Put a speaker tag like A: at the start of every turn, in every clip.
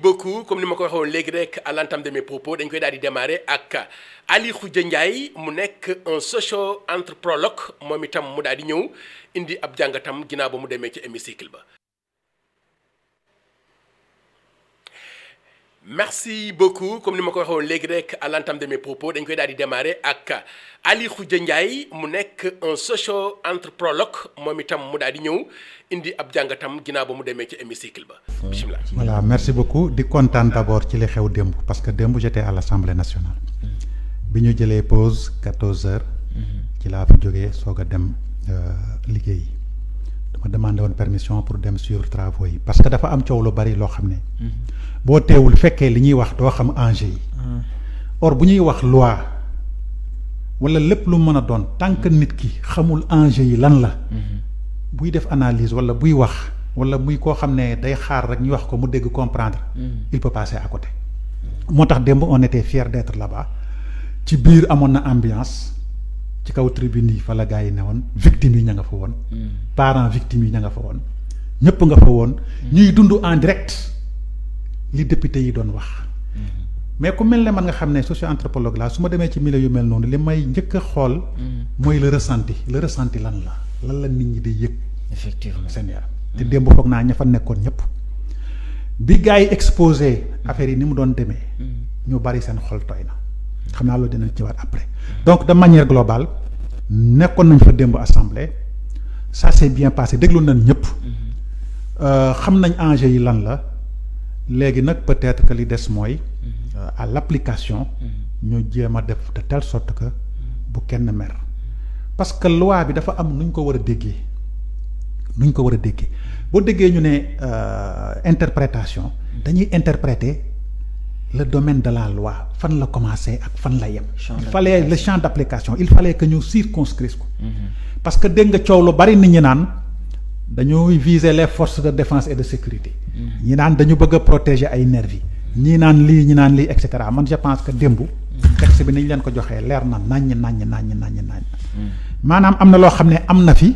A: beaucoup comme ni ma ko waxoon léegi rek à l'entame de mes propos dañ koy daal di démarrer ak Ali Khoudia Ndiaye mu nekk un socio-anthropologue moom itam mu daal di ñëw indi ab jàngatam ginnaaw ba mu demee ci hémicycle ba. Merci beaucoup comme ni ma ko waxoon léegi rek à l'entame de mes propos dañ koy daal di démarrer ak Ali Khoudia Ndiaye mu nekk un socio-anthropologue moom itam mu daal di ñëw indi ab jàngatam ginnaaw ba mu demee ci hémicycle ba. Bismillah.
B: Voilà, merci beaucoup di kontaan d'abord ci li xew démb parce que démb j'étais à l'Assemblée nationale. bi ñu jëlee pause 14h. ci laa fa jógee soog a dem liggéey. dama demandé woon permission pour dem suivre travaux yi parce que dafa am coow lu bari loo xam ne. boo teewul fekkee li ñuy wax doo xam enjeu yi. or bu ñuy wax loi wala lépp lu mën a doon tant que nit ki xamul enjeu yi lan la. buy def analyse wala buy wax wala muy koo xam ne day xaar rek ñu wax ko mu dégg comprendre. il peut passer à côté. moo tax démb on était fiers d'être là-bas ci biir amoon na ambiance ci kaw tribune yi fa la gars yi ne woon victimes yi ña nga fa woon. parents victimes yi ña nga fa woon. ñëpp nga fa woon. ñuy dund en direct li député yi doon wax. mais ku mel ne man nga xam ne socio-anthropologue laa su ma demee ci milieu yu mel noonu li may njëkk a xool. mooy le ressenti lan la nit ñi di yëg.
C: effectivement
B: seen yaram te démb foog naa ña fa nekkoon ñëpp. bi gars yi exposé affaire yi ni mu doon demee. ñu bari seen xol tooy na. xam naa loolu dinañ ci waat après. donc de manière globale nekkoon nañ fa démb assemblée ça s'est bien passé déglu nañ ñëpp. xam nañ enjeu yi lan la léegi nag peut-être que li des mooy. à l'application. ñu jéem a def de telle sorte que bu kenn mer. parce que loi bi dafa am nu ñu ko war a déggee boo déggee ñu ne interprétation dañuy interpréter le domaine de la loi fan la commencé ak fan la yem. il fallait le champ d'application il fallait que ñu circonscrire ko. parce que dégg nga coow lu bari nit ñi naan dañuy viser les forces de défense et de sécurité. ñi naan dañu bëgg a protéger ay nervis ñi naan lii ñi naan lii et cetera man je pense que démb. texte bi nañ leen ko joxee leer na naññ. maanaam am na loo xam ne am na fi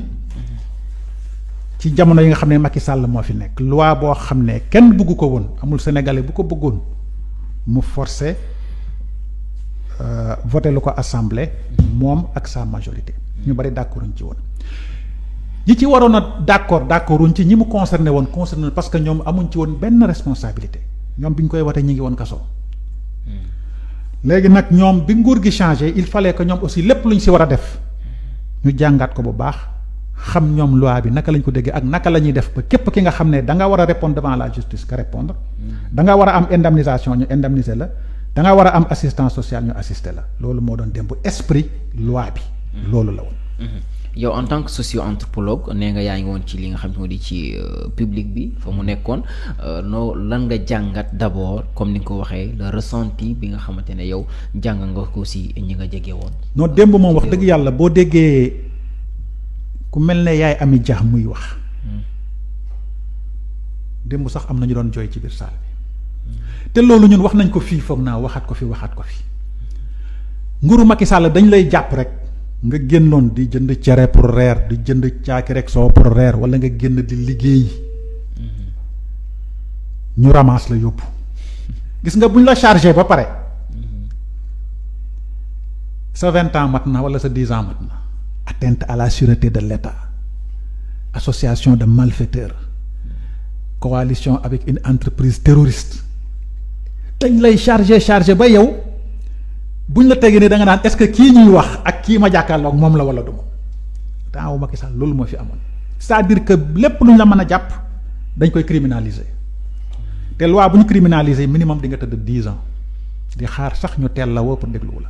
B: ci jamono yi nga xam ne Macky Sall moo fi nekk loi boo xam ne kenn bëggu ko woon amul sénégalais bu ko bëggoon mu forcer voter lu ko assemblée moom ak sa majorité ñu bari d'accorduñ ci woon ñi ci waroon a d'accorduñ ci ñi mu concerné parce que ñoom amuñ ci woon benn responsabilité ñoom bi ñu koy wote ñi ngi woon kaso. léegi nag ñoom bi nguur gi changé il fallait que ñoom aussi lépp lu ñu si war a def ñu jàngaat ko bu baax xam ñoom loi bi naka lañ ko déggee ak naka la ñuy def ba képp ki nga xam ne da nga war a répondre devant la justice nga répondre. da nga war a am indemnisation ñu indemniser la da nga war a am assistance sociale ñu assister la loolu moo doon démb esprit loi bi. loolu la woon.
C: yow en tant que socio-anthropologue nee nga yaa ngi woon ci li nga xam ne moo di ci public bi fa mu nekkoon noo lan nga jàngat d'abord comme ni nga ko waxee le ressenti bi nga xamante ne yow jàng nga ko si ñi nga jege woon.
B: non démb moom wax dëgg yàlla boo déggee ku mel ne yaay Ami Dia muy wax démb sax am na ñu doon jooy ci biir salle bi te loolu ñun wax nañ ko fii foog naa waxaat ko fi nguuru Macky Sall dañ lay jàpp rek. nga génnoon di jënd cere pour reer di jënd caaki rek soo pour reer wala nga génn di liggéey ñu ramasse la yóbbu gis nga buñ la chargé ba pare sa 20 ans mat na wala sa 10 ans mat na atteinte à la sûreté de l'État association de malfaiteurs coalition avec une entreprise terroriste dañ lay chargé ba yow buñ la tegee ne da nga naan est-ce que kii ñuy wax ak kii ma jàkkaarloog moom la wala du moom temps wu Macky Sall loolu moo fi amoon c'est-à-dire que lépp lu ñu la mën a jàpp dañ koy criminaliser te loi bu ñu criminaliser minimum di nga tëdd 10 ans di xaar sax ñu teel la woo pour dégluwu la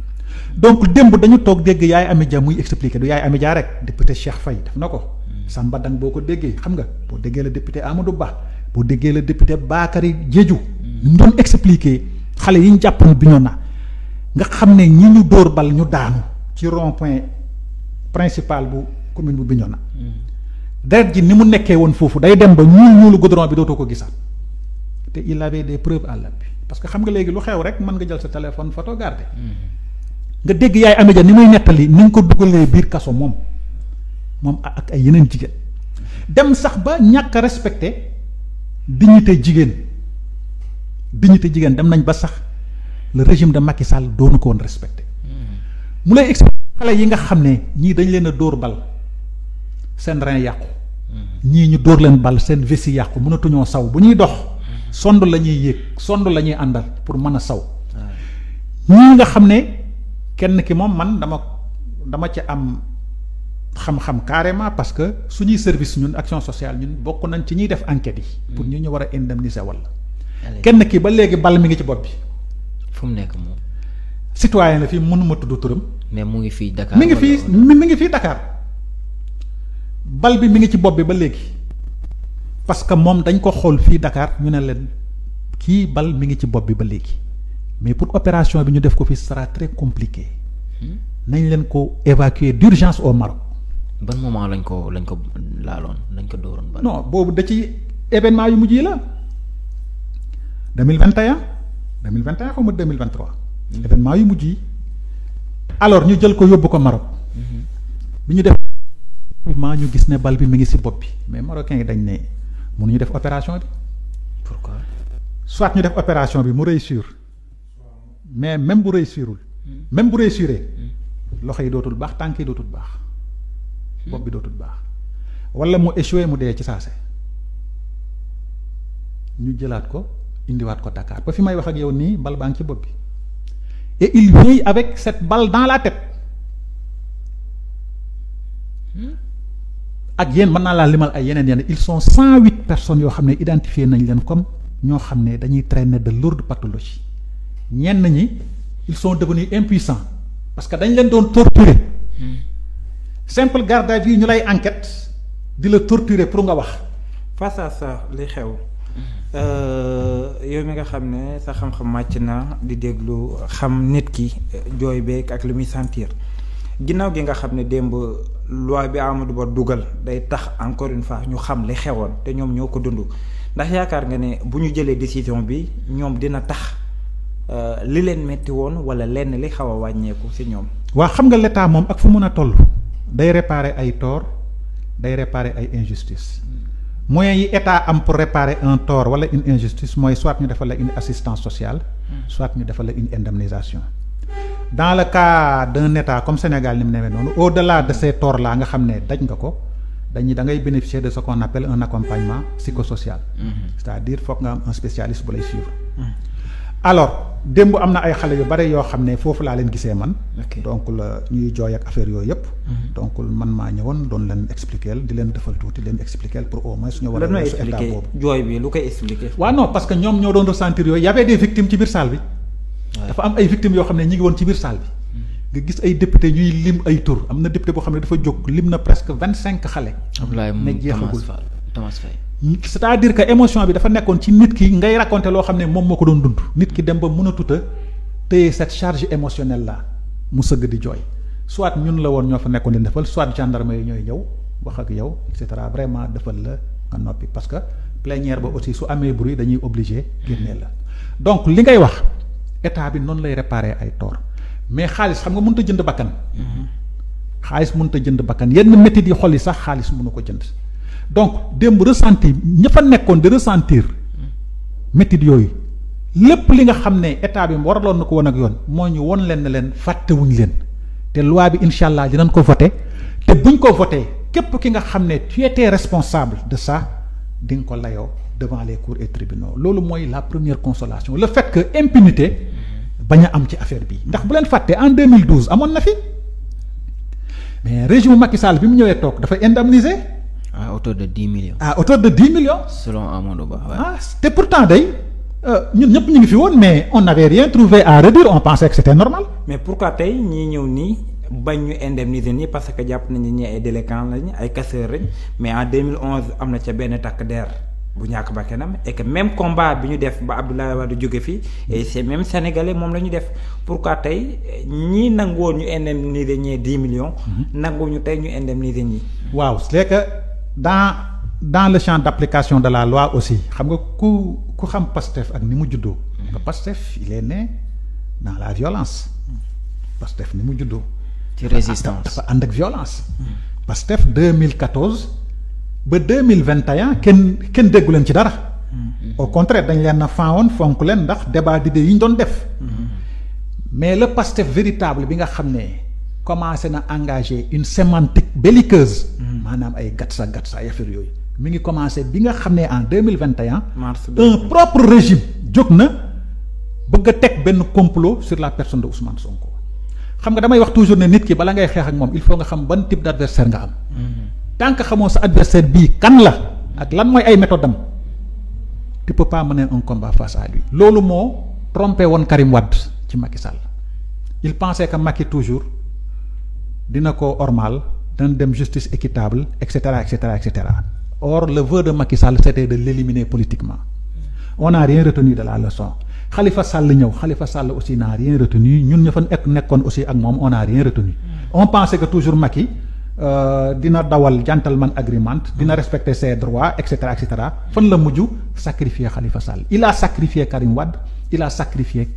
B: donc démb dañu toog dégg yaay Ami Dia muy expliquer du yaay Ami Dia rek député Cheikh Faye def na ko Samba Dang boo ko déggee xam nga boo déggee la député Amadou Ba boo déggee la député Bakary Diédhiou ñu doon expliquer xale yi ñu jàppoon Bignona nga xam ne ñi ñu dóor bal ñu daanu ci rond-point principal bu commune bu Bignona deret ji ni mu nekkee woon foofu day dem ba ñuulu goudron bi dootoo ko gisaat te il avait des preuves à l'appui parce que xam nga léegi lu xew rek mën nga jël sa téléphone photo garder nga dégg yaay Ami Dia ni muy nettali ni ñu ko dugalee biir kaso moom ak ay yeneen jigéen dem sax ba ñàkk a respecté dignité jigéen dignité jigéen dem nañ ba sax le régime de Macky Sall doonu ko woon respecté mu lay expliquer xale yi nga xam ne ñii dañ leen a dóor bal seen rein yàqu ñii ñu dóor leen bal seen vessie yàqu mënatuñoo saw bu ñuy dox sond la ñuy yéeg sond la ñuy àndal pour mën a saw ñii nga xam ne kenn ki moom man dama ci am xam-xam carrément parce que suñuy service ñun action sociale ñun bokk nañ ci ñuy def enquête yi pour ñu war a indemniser wala kenn ki ba léegi bal mi ngi ci bopp bi
C: fu mu nekk moom
B: citoyen la fii mënuma tudd turam
C: mais mu ngi fii Dakar
B: mi ngi fii Dakar bal bi mi ngi ci bopp bi ba léegi parce que moom dañ ko xool fii Dakar ñu ne leen kii bal mi ngi ci bopp bi ba léegi mais pour opération bi ñu def ko fii sera très compliqué nañ leen ko évacuer d'urgence au Maroc.
C: ban moment lañ ko laaloon lañ ko dóoroon bal.
B: non boobu da ci événement yu mujj yi la 2021 xaw ma 2023. événement yu mujj yi. alors ñu jël ko yóbbu ko Maroc. bi ñu def ñu gis ne bal bi mi ngi ci bopp bi mais marocains yi dañ ne mënuñu def opération bi.
C: pourquoi.
B: soit ñu def opération bi mu réussir mais même bu réussirul. même bu réussiree. loxo yi dootul baax tànk yi dootul baax. bopp bi dootul baax. walla mu échoué mu dee ci saase. ñu jëlaat ko indiwaat ko Dakar ba fi may wax ak yow nii bal baa ngi ci bopp bi. et il vieillit avec cette balle dans la tête. ak yéen mën naa laa limal ay yeneen ils sont 108 personnes yoo xam ne identifié nañ leen comme ñoo xam ne dañuy traîner de lourdes pathologies ñenn ñi ils sont devenus impuissants parce que dañ leen doon torturer. simple garde à vue ñu lay enquête di la torturer pour nga wax.
D: face à ça li xew. yow mi nga xam ne sa xam-xam màcc na di déglu xam nit ki jooy beeg ak li muy sentir ginnaaw gi nga xam ne démb loi bi Amadou Ba dugal day tax encore une fois ñu xam li xewoon te ñoom ñoo ko dund ndax yaakaar nga ne bu ñu jëlee décision bi ñoom dina tax li leen metti woon wala lenn li xaw a wàññeeku ci ñoom.
B: waa xam nga l'état moom ak fu mun a toll day réparer ay tort day réparer ay injustice moyens yi état am pour réparer un tort wala une injustice mooy soit ñu defal la une assistance sociale soit ñu defal la une indemnisation dans le cas d'un état comme Sénégal ni mu newee noonu au-delà de ces torts là nga xam ne daj nga ko da ngay bénéficier de ce qu'on appelle un accompagnement psychosocial c'est-à-dire foog nga am un spécialiste bu lay suivre alors démb am na ay xale yu bare yoo xam ne foofu laa leen gisee man donc la ñuy jooy ak affaire yooyu yëpp donc man maa ñëwoon doon leen expliquer di leen defal tuuti leen expliquer pour au moins suñu war a su état boobu
D: jooy bi lu koy expliquer
B: waaw non parce que ñoom ñoo doon ressentir yooyu y avait des victimes ci biir salle bi dafa am ay victimes yoo xam ne ñi ngi woon ci biir salle bi nga gis ay député ñuy lim ay tur am na député boo xam ne dafa jóg lim na presque 25 xale ne jeexagul
C: Thomas Faye
B: c'est-à-dire que émotion bi dafa nekkoon ci nit ki ngay raconter loo xam ne moom moo ko doon dund nit ki dem ba mënatut a téye cette charge émotionnelle là mu sëgg di jooy soit ñun la woon ñoo fa nekkoon di defal soit gendarme yi ñooy ñëw wax ak yow et cetera vraiment defal la nga noppi parce que plénière ba aussi su amee bruit dañuy obligé génnee la donc li ngay wax état bi noonu lay réparer ay tort mais xaalis xam nga mënut a jënd bakkan xaalis mënut a jënd bakkan yenn métit yi xol yi sax xaalis mënu ko jënd donc démb ressentir ña fa nekkoon di ressentir métit yooyu lépp li nga xam ne état bi waraloon na ko woon ak yoon moo ñu won leen ne leen fàttewuñ leen te loi bi incha allah dinañ ko voté te buñ ko voté képp ki nga xam ne tu étais responsable de ça di nga ko layoo devant les cours et tribunaux loolu mooy la première consolation le fait que impunité bañ a am ci affaire bi ndax bu leen fàtte en 2012 amoon na fi mais régime Macky Sall bi mu ñëwee toog dafa indemniser.
C: à hauteur de 10 millions.
B: à hauteur de 10 millions.
C: selon Amadou Ba.
B: te pourtant day ñun ñëpp ñu ngi fi woon mais on n'avait rien trouvé à redire on pensait que c'était normal.
D: mais pourquoi tey ñii ñëw nii bañ ñu indemniser nii parce que jàpp nañu ñi ay délinquants lañ ay casseurs lañ mais en 2011 am na ca benn takk der bu ñàkk bakkanam et que même combat bi ñu def ba Abdoulaye Wade jóge fii et c'est même sénégalais moom la ñu def pourquoi tey ñii nanguwoon ñu indemniser ñee 10 millions. nanguwuñu tey ñu indemniser ñii.
B: waaw c'est que dans le champ d'application de la loi aussi xam nga ku xam Pastef ak ni mu juddoo. nga Pastef il est né dans la violence. Pastef ni mu juddoo.
C: ci résistance
B: dafa ànd ak violence. Pastef 2014 ba 2021 kenn déggu leen ci dara au contraire dañ leen a faawoon fonk leen ndax débat d'idées yi ñu doon def. mais le Pastef véritable bi nga xam ne commencé na engager une sémantique belliqueuse. maanaam ay gatsa affaire yooyu. mi ngi commencé bi nga xam ne en 2021. un propre régime jóg na bëgg a teg benn complot sur la personne de Ousmane Sonko. xam nga damay wax toujours ne nit ki bala ngay xeex ak moom il faut nga xam ban type d'adversaire nga am. tant que xamoo sa adversaire bii kan la ak lan mooy ay méthode am tu peux pas mener un combat face à lui. loolu moo trompé woon Karim Wade ci Macky Sall il pensait que Macky toujours dina ko ormal dana dem justice équitable et cetera. Or le vœu de Macky Sall c'était de l'éliminer politiquement. On n'a rien retenu de la leçon. Khalifa Sall ñëw Khalifa Sall aussi n'a rien retenu ñun ñu fa nekkoon aussi ak moom on n'a rien retenu. On pensait que toujours Macky dina dawal gentleman agreement dina respecter ses droits et cetera. Fan la mujj sacrifier Khalifa Sall. Il a sacrifié Karim Wade, il a sacrifié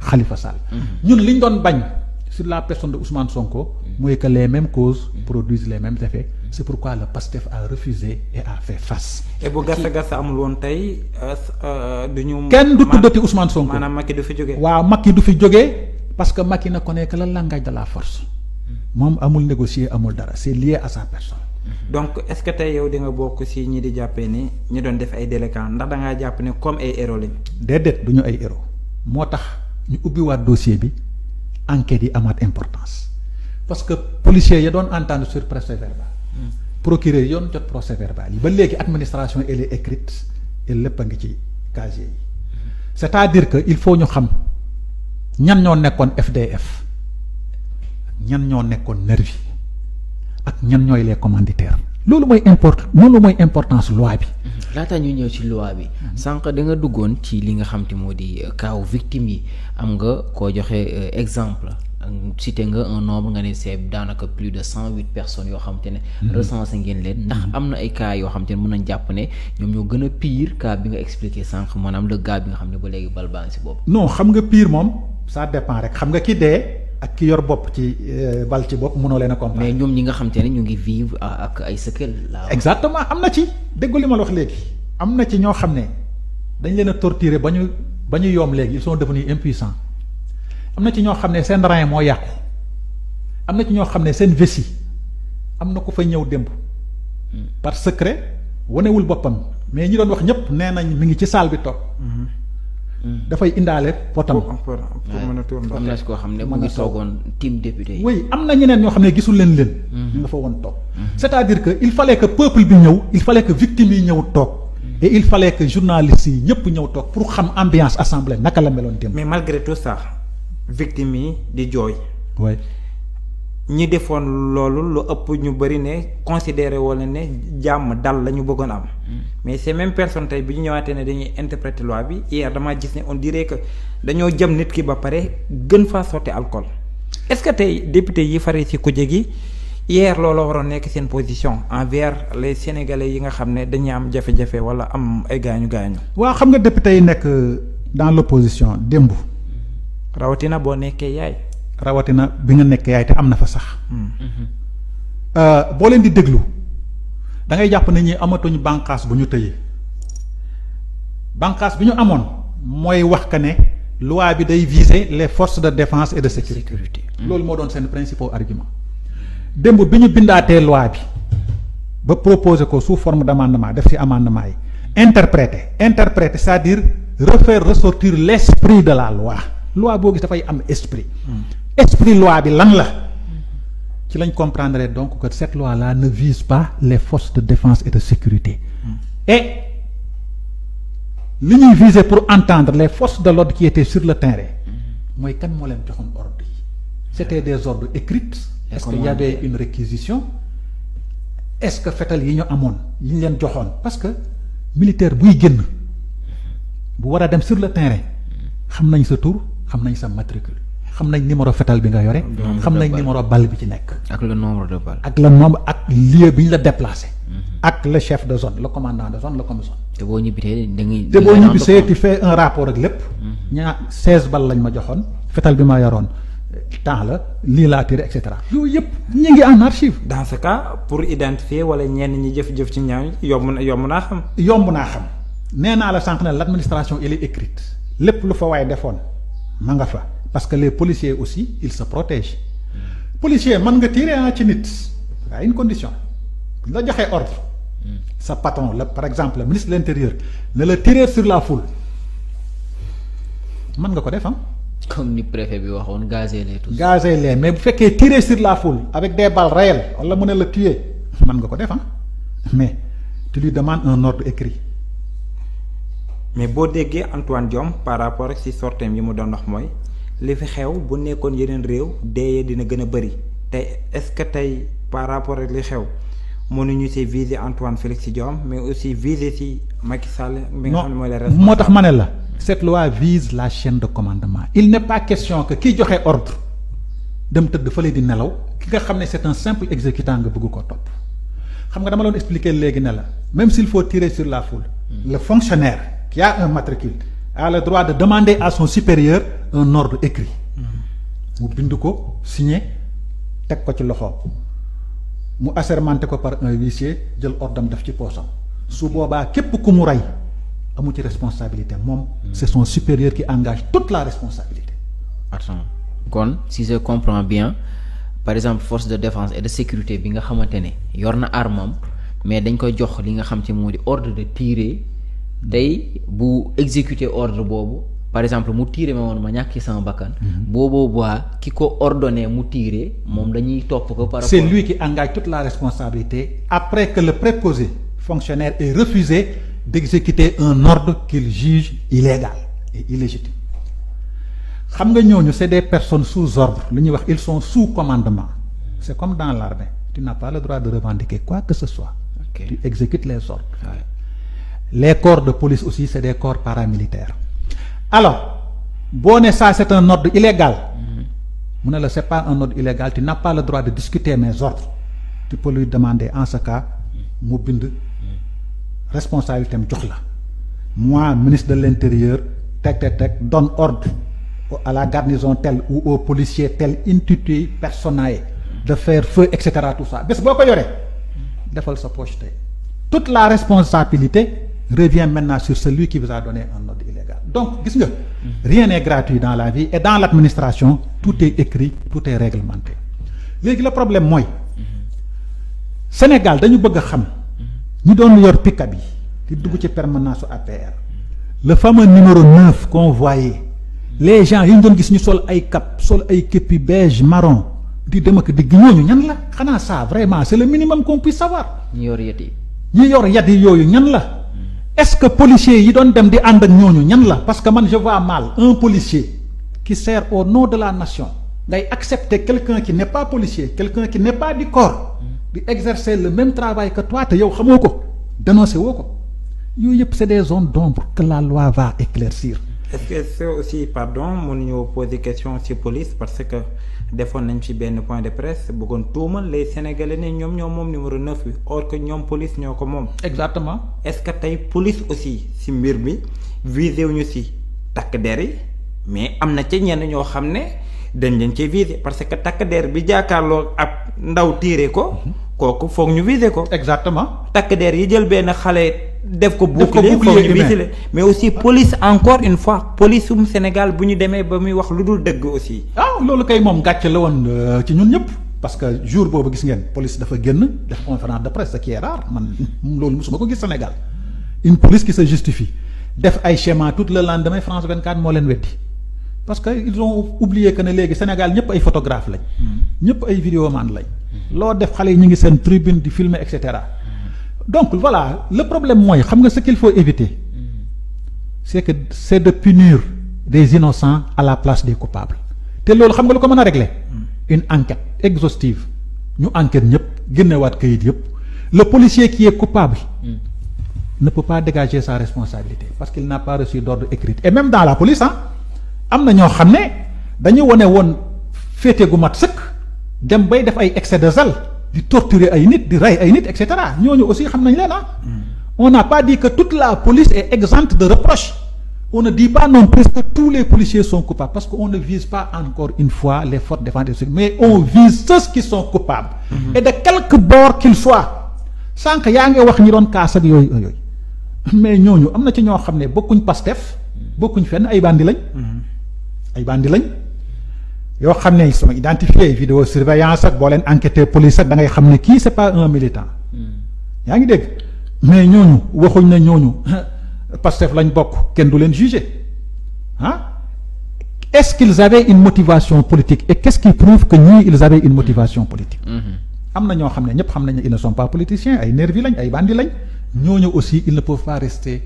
B: Khalifa Sall. ñun liñ doon bañ sur la personne de Ousmane Sonko mooy que les mêmes causes produisent les mêmes effets. C'est pourquoi le PASTEF a refusé et a fait face.
D: et bu gasa amul woon tey du ñu.
B: kenn du tuddati Ousmane Sonko
D: maanaam Macky du fi jógee.
B: waaw Macky du fi jógee parce que Macky ne connaît que le langage de la force moom amul négocier amul dara c'est lié à sa personne.
D: donc est-ce que tey yow di nga bokk si ñi di jàppee ni ñi doon def ay délinquants ndax da ngaa jàpp ne comme ay héros lañ.
B: déedéet du ñu ay héros moo tax ñu ubbiwaat dossier bi enquête yi amaat importance parce que policiers ya doon entendre sur procès-verbal. procureur yoon jot procès-verbal yi ba léegi administration elle est écrite et lépp a ngi ci casier yi c'est-à-dire que il faut ñu xam ñan ñoo nekkoon FDF ñan ñoo nekkoon nervi ak ñan ñooy les commanditaires loolu mooy importance loi bi.
C: laata ñu ñëw ci loi bi sànq da nga duggoon ci li nga xam te moo di kaaw victime yi am nga koo joxe exemple. cité nga un nombre nga ne c'est daanaka plus de 108 personnes yoo xam te ne recensé ngeen leen ndax am na ay cas yoo xam te ne mën nañ jàpp ne ñoom ñoo gën a pire cas bi nga expliqué sànq maanaam le gars bi nga xam ne ba léegi bal baa ngi si bopp.
B: non xam nga pire moom ça dépend rek xam nga ki dee ak ki yor bopp ci bal ci bopp mënoo leen a comparer.
C: mais ñoom ñi nga xam te ne ñu ngi vivre ak ay séquelles la.
B: exactement am na ci déggu li ma la wax léegi am na ci ñoo xam ne dañ leen a torturer ba ñu yoom léegi ils sont devenus impuissants. am na ci ñoo xam ne seen rein moo yàqu am na ci ñoo xam ne seen vessie am na ku fa ñëw démb par secret wanewul boppam mais ñi doon wax ñëpp nee nañ mi ngi ci salle bi toog dafay indaale potam.
D: pour mën a tour ndox.
C: am na si koo xam ne mu ngi toogoon team député yi.
B: oui am na ñeneen ñoo xam ne gisul leen. ñu nga fa woon toog. c'est-à-dire que il fallait que peuple bi ñëw il fallait que victimes yi ñëw toog et il fallait que journalistes yi ñëpp ñëw toog pour xam ambiance assemblée naka la meloon démb.
D: mais malgré tout ça. victime yi di jooy.
B: oui.
D: ñi defoon loolu lu ëpp ñu bëri ne considéré wala ne jàmm dal la ñu bëggoon am. mais ces mêmes personnes tey bi ñu ñëwaatee ne dañuy interpréter loi bi hier damaa gis ne on dirait que dañoo jëm nit ki ba pare gën faa sotti alcool. est-ce que tey député yi faree ci kuje gi hier looloo waroon nekk seen position envers les sénégalais yi nga xam ne dañuy am jafe-jafe wala am ay gaañu.
B: waaw xam nga député yi nekk dans l'opposition démb.
D: rawatina boo nekkee yaay.
B: rawatina bi nga nekkee yaay te am na fa sax. boo leen di déglu da ngay jàpp ne ñi amatuñu bànqaas bu ñu tëyee bànqaas bi ñu amoon mooy wax que ne loi bi day viser les forces de défense et de sécurité. loolu moo doon seen principal argument. démb bi ñu bindaatee loi bi ba proposer ko sous forme d'amendement def ci amendement yi interpréter c'est-à-dire refaire ressortir l'esprit de la loi. loi boo gis dafay am esprit. esprit loi bi lan la. ci lañ comprendre donc que cette loi là ne vise pas les forces de défense et de sécurité. et li ñuy viser pour entendre les forces de l'ordre qui étaient sur le terrain. mooy kan moo leen joxoon ordre yi. c'était des ordres écrits. est-ce qu'il y avait une réquisition. est-ce que fetal yi ñu amoon yi ñu leen joxoon parce que militaire buy génn bu war a dem sur le terrain xam nañ sa tur. xam nañ sa matricule xam nañ numéro fetal bi nga yore. xam nañ numéro balle bi ci nekk.
C: ak le nombre de balles.
B: ak le nombre ak lieu bi ñu la déplacé. ak le chef de zone le commandant de zone le commissaire.
C: te boo ñibbitee da ngay.
B: te boo ñibbisee tu fais un rapport ak lépp. 16 balles lañ ma joxoon fetal bi ma yoroon temps la lii laa tiré et cetera. yooyu yëpp ñu ngi en archive.
D: dans ce cas pour identifier wala ñenn ñi jëf-jëf ci ñaaw yomb naa xam.
B: yomb naa xam nee naa la sànq ne l'administration elle est écrite lépp lu fa waaye defoon ma nga fa parce que les policiers aussi ils se protègent policier mën nga tirer ci nit à une condition la joxee ordre sa patron la par exemple le ministre de l'intérieur ne la tirer sur la foule mën nga ko def
C: comme ni préfet bi waxoon gazer les tous.
B: gazer les mais bu fekkee tirer sur la foule avec des balles réelles wala mu ne la tuer mën nga ko def mais tu lui demandes un ordre écrit.
D: mais boo déggee Antoine Diome par rapport ak ci sorteem yi mu doon wax mooy li fi xew bu nekkoon yeneen réew dee dina gën a bëri te est-ce que tey par rapport ak li xew mënuñu ci viser Antoine Félix Diome mais aussi viser ci Macky Sall. mi nga xam ne mooy la responsable
B: moo tax ma ne la cette loi vise la chaîne de commandement il n'est pas question que kiy joxe ordre dem tëdd fële di nelaw ki nga xam ne c'est un simple exécutant nga bëgg ko topp xam nga dama doon expliquer léegi ne la même s'il faut tirer sur la foule. le fonctionnaire qui a un matricule a le droit de demander à son supérieur un ordre écrit mu bind ko signé teg ko ci loxoom mu assermenté ko par un huissier jël ordre am def ci poosam su boobaa képp ku mu rey amu ci responsabilité moom c'est son supérieur qui engage toute la responsabilité.
C: Attends kon si je comprends bien par exemple force de défense et de sécurité bi nga xamante ne yor na armam mais dañ koy jox li nga xam ci moo di ordre de tirer day bu exécuter ordre boobu par exemple mu tirer ma woon ma ñàkki sama bakkan boobaa ki ko ordonné mu tirer moom dañuy topp ko par rapport
B: c'est lui qui engage toute la responsabilité après que le préposé fonctionnaire ait refusé d'exécuter un ordre qu'il juge illégal et illégitime. xam nga ñooñu c'est des personnes sous ordre lu ñuy wax ils sont sous commandement c'est comme dans l'armée tu n'as pas le droit de revendiquer quoi que ce soit. Tu exécutes les ordres. Les corps de police aussi c'est des corps paramilitaires. Alors boo ne ça c'est un ordre illégal mu ne la c'est pas un ordre illégal tu n'as pas le droit de discuter mes ordres tu peux lui demander en ce cas mu bind responsabilité am jox la moi ministre de l'intérieur teg donne ordre à la garnison telle ou aux policiers tel intitulé personae de faire feu et cetera tout ça bés boo ko yoree defal sa poche tey toute la responsabilité revient maintenant sur celui qui vous a donné un ordre illégal donc gis nga rien n'est gratuit dans la vie et dans l'administration tout est écrit tout est réglementé léegi le problème mooy Sénégal dañu bëgg a xam ñi doon yor pick-up yi di dugg ci permanence su APR le fameux numéro 9 qu'on voyait les gens yi ñu doon gis ñu sol ay cap sol ay képi beige marron di dem ak digg ñooñu ñan la xanaa ça vraiment c'est le minimum qu'on puisse savoir.
C: ñi yor yat yi.
B: ñi yor yat yi yooyu ñan la est-ce que policiers yi doon dem di ànd ak ñooñu ñan la parce que man je vois mal un policier qui sert au nom de la nation ngay accepter quelqu'un qui n'est pas policier quelqu'un qui n'est pas du corps di exercer le même travail que toi te yow xamoo ko dénoncer woo ko yooyu yëpp c'est des zones d'ombre que la loi va éclaircir.
D: est-ce que c'est aussi pardon mënuñu poser question ci police parce que defoon nañ ci benn point de presse bëggoon tuumal les Sénégalais ne ñoom ñoo moom numéro 9 bi or que ñoom police ñoo ko moom.
B: exactement.
D: est-ce que tey police aussi ci mbir mi visé wuñu ci takk der yi mais am na ca ñenn ñoo xam ne dañ leen ci visé parce que takk der bi jàkkaarloo ab ndaw tiire ko kooku foog ñu visé ko.
B: exactement.
D: takk der yi jël benn xale. def ko bouclier foog ñu visé mais aussi police encore une fois police um Sénégal bu ñu demee ba muy wax lu dul dëgg aussi.
B: loolu kay moom gàcce la woon ci ñun ñëpp parce que jour boobu gis ngeen police dafa génn def conférence de presse ce qui est rare man loolu mosuma ko gis Sénégal une police qui se justifie def ay schéma tout le lendemain France 24 moo leen weddi parce que ils ont oublié que ne léegi Sénégal ñëpp ay photographe lañ. ñëpp ay vidéoman lañ. loo def xale yi ñu ngi seen tribune di filmer et cetera. donc voilà le problème mooy xam nga ce qu'il faut éviter c'est de punir des innocents à la place des coupables te loolu xam nga lu ko mën a régler une enquête exhaustive ñu enquête ñëpp génnewaat kayit yëpp le policier qui est coupable ne peut pas dégager sa responsabilité parce qu'il n'a pas reçu d'ordre écrit et même dans la police am na ñoo xam ne dañu wane woon féete gu mat sëkk dem bay def ay excès de zèle di torturer ay nit di rey ay nit et cetera ñooñu aussi xam nañ leen on n'a pas dit que toute la police est exempte de reproches on ne dit pas non plus que tous les policiers sont coupables parce qu'on ne vise pas encore une fois les forces défensives mais on vise ceux qui sont coupables et de quelque bord qu'ils soient sànq yaa ngi wax ñi doon kaas ak yooyu mais ñooñu am na ci ñoo xam ne bokkuñ Pastef bokkuñ fenn ay bandi lañ. ay bandi lañ yoo xam ne ils sont identifiés vidéo surveillance ak boo leen enquêté police ak da ngay xam ne kii c'est pas un militant. yaa ngi dégg mais ñooñu waxuñ ne ñooñu Pastef lañ bokk kenn du leen juger ah. Est-ce qu'ils avaient une motivation politique et qu'est-ce qui prouve que ñii ils avaient une motivation politique. am na ñoo xam ne ñëpp xam nañu ils ne sont pas politiciens ay nervis lañ ay bandits lañ ñooñu aussi ils ne peuvent pas rester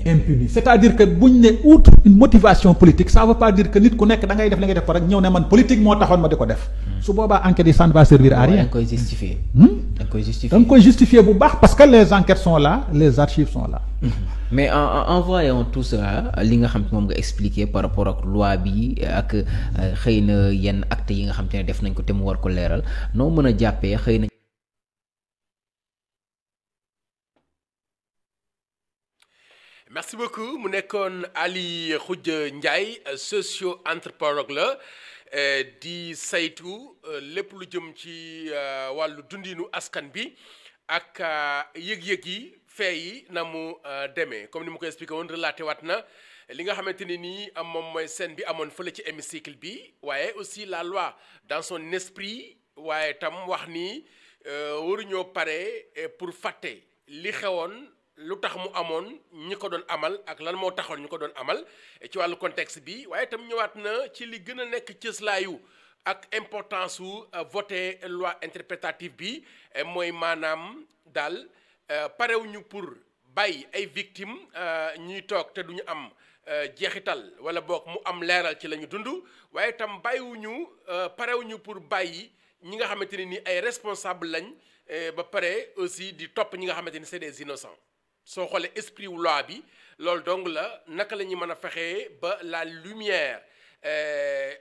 B: impunis. C'est-à-dire que buñ ne outre une motivation politique ça veut pas dire que nit ku nekk da ngay def li ngay def par rek ñëw ne man politique moo taxoon ma di ko def. su boobaa enquête yi ça ne va servir à rien.
C: da nga koy justifier.
B: da nga koy justifier bu baax parce que les enquêtes sont là les archives sont là.
C: mais en voyant tout ça li nga xam te moom nga expliquer par rapport ak loi bi ak xëy na yenn actes yi nga xam te ne def nañ ko te mu war ko leeral noo mën a jàppee xëy na.
A: merci beaucoup mu nekkoon Ali Khoudia Ndiaye socio-anthropologue la di saytu lépp lu jëm ci wàllu dundinu askan bi ak yëg-yëg yi fee yi na mu demee comme ni ma ko expliqué woon relaté waat na li nga xamante ne nii moom mooy scène bi amoon fële ci hémicycle bi waaye aussi la loi dans son esprit waaye tam wax ni waruñoo pare pour fàtte li xewoon lu tax mu amoon ñi ko doon amal ak lan moo taxoon ñu ko doon amal ci wàllu contexte bi waaye tam ñëwaat na ci li gën a nekk cëslaayu ak importance su voter loi interprétative bi mooy maanaam daal parewuñu pour bàyyi ay victimes ñuy toog te duñu am jeexital wala boog mu am leeral ci la ñu dund waaye tam bàyyiwuñu parewuñu pour bàyyi ñi nga xamante ne ni ay responsable lañ ba pare aussi di topp ñi nga xamante ni c'est des innocents soo xoolee esprit wu loi bi loolu donc la naka la ñuy mën a fexee ba la lumière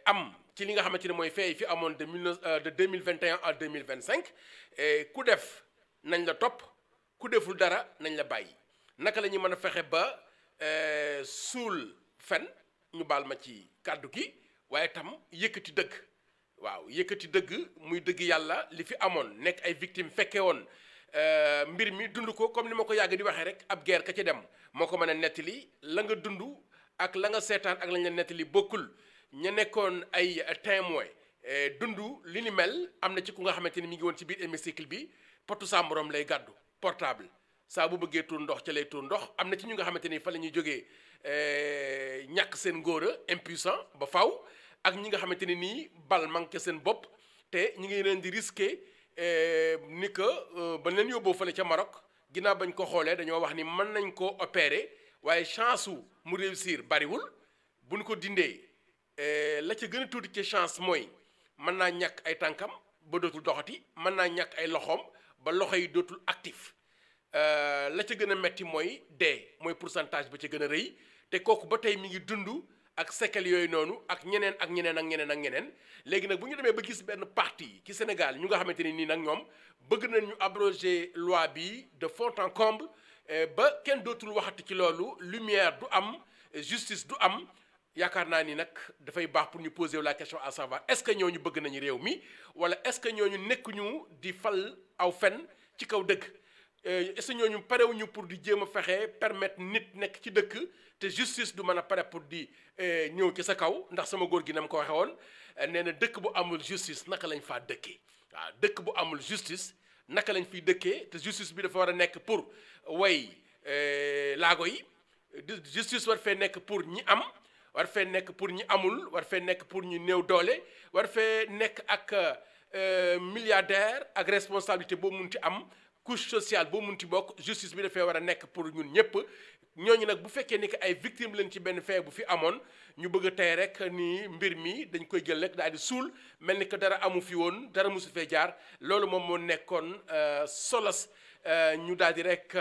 A: am ci li nga xamante ne mooy fee fi amoon de 2021 à 2025 ku def nañ la topp ku deful dara nañ la bàyyi naka la ñuy mën a fexe ba suul fen ñu baal ma ci kàddu gi waaye tam yëkkati dëgg waaw yëkkati dëgg muy dëgg yàlla li fi amoon nekk ay victimes fekke woon mbir mi dund ko comme ni ma ko yàgg di waxee rek ab guerre ka ci dem moo ko mën a nettali la nga dund ak la nga seetaan ak lañ la nettali bokkul ña nekkoon ay témoin dund li ni mel am na ci ku nga xamante ni mi ngi woon ci biir hémicycle bi potu sa morom lay gàddu portable saa bu bëggee tuur ndox ca lay tuur ndox am na ci ñu nga xamante ni fa la ñuy jógee ñàkk seen ngóora impuissant ba faw ak ñi nga xamante ne nii bal manqué seen bopp te ñu ngi leen di risqué ni que ba leen yóbboo fële ca Maroc ginnaaw bañ ko xoolee dañoo wax ni mën nañ koo opérer waaye chance su mu réussir bariwul bu ñu ko dindee la ca gën a tuuti ci chance mooy mën naa ñàkk ay tànkam ba dootul doxati mën naa ñàkk ay loxoom ba loxo yi dootul actif la ca gën a metti mooy dee mooy pourcentage ba ca gën a rëy te kooku ba tey mi ngi dund ak séquelles yooyu noonu ak ñeneen ak ñeneen ak ñeneen ak ñeneen léegi nag bu ñu demee ba gis benn parti ci Sénégal ñu nga xamante ni nii nag ñoom bëgg nañ ñu abroger loi bi de fond en comble ba kenn dootul waxati ci loolu lumière du am justice du am yaakaar naa ni nag dafay baax pour ñu poser la question à savoir est-ce que ñooñu bëgg nañu réew mi wala est-ce que ñooñu nekkuñu di fal aw fen ci kaw dëgg est-ce que ñooñu parewuñu pour di jéem a fexe permettre nit nekk ci dëkk te justice du mën a pare pour di ñëw ci sa kaw ndax sama góor gi na ma ko waxee woon nee na dëkk bu amul justice naka lañ faa dëkkee waaw dëkk bu amul justice naka lañ fiy dëkkee te justice bi dafa war a nekk pour way laago yi justice war fee nekk pour ñi am war fee nekk pour ñi amul war fee nekk pour ñu néew doole war fee nekk ak milliardaire ak responsabilité boo mun ci am couche sociale boo mun ci bokk justice bi dafay war a nekk pour ñun ñëpp ñooñu nag bu fekkee ni que ay victimes lañ ci benn fee bu fi amoon ñu bëgg a tey rek ni mbir mi dañ koy jël rek daal di suul mel ni que dara amu fi woon dara mosu fee jaar loolu moom moo nekkoon solos ñu daal di rek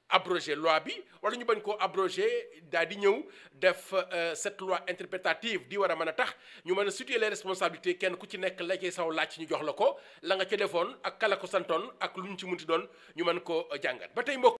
A: abroger loi bi wala ñu bañ koo abroger daal di ñëw def cette loi interprétative di war a mën a tax ñu mën a situer les responsabilités kenn ku ci nekk la cay saw laaj ñu jox la ko la nga ca defoon ak kala ko santoon ak lu ñu ci munti doon ñu mën ko jàngat ba tey mbokk